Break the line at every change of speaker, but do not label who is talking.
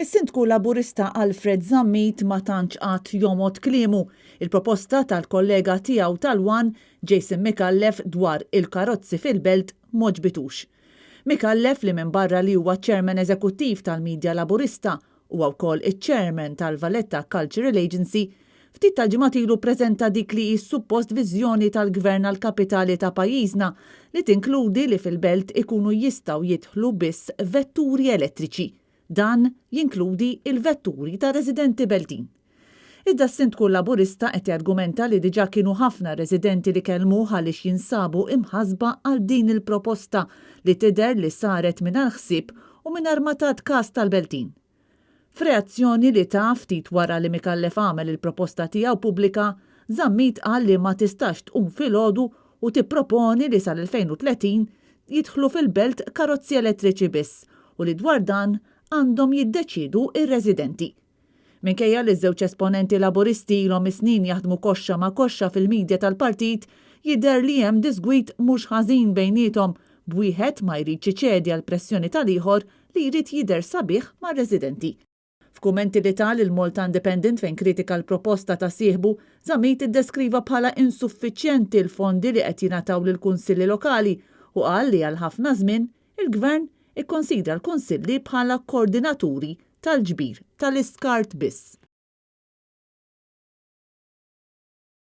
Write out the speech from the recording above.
Is-Sindku Laburista Alfred Zammit ma tantx qagħad jomgħod kliemu. Il-proposta tal-kollega tiegħu tal-One, Jason Micallef dwar il-karozzi fil-Belt m'għoġbitux. Micallef li minbarra li huwa Chairman Eżekuttiv tal-Media Laburista huwa wkoll iċ-Chairman tal-Valletta Cultural Agency, ftit tal-ġimgħat ilu ppreżenta dik li hi suppost viżjoni tal-Gvern għall-kapitali ta' pajjiżna li tinkludi li fil-Belt ikunu jistgħu jidħlu biss vetturi elettriċi. Dan jinkludi l-vetturi ta' residenti Beltin. Iżda s-Sindku Laburista qed jargumenta li diġà kienu ħafna r-residenti li kellmuh għaliex jinsabu imħassba għal din il-proposta li tidher li saret mingħajr ħsieb u mingħajr ma tat kas tal-Beltin. F'reazzjoni li ta ftit wara li Micallef għamel il-proposta tiegħu pubblika, Zammit qal li ma tistax tqum filgħodu u tipproponi li sal-2030 jidħlu fil-belt karozzi elettriċi biss u li dwar dan għandhom jiddeċiedu r-residenti. Minkejja li ż-żewġ esponenti Laburisti ilhom is-snin jaħdmu koxxa ma' koxxa fil-media tal-partit, jidher li hemm diżgwid mhux ħażin bejniethom, b'wieħed ma jridx iċedi għall-pressjoni tal-ieħor li jrid jidher sabiħ mar-residenti. F'kummenti li ta lil Malta Independent fejn kritika l-proposta ta' sieħbu, Zammit iddeskriva bħala insuffiċjenti l-fondi li qed jingħataw lill-kunsilli lokali u qal li għal ħafna żmien il-Gvern ikkonsidra l-kunsilli bħala koordinaturi tal-ġbir tal-iskart biss.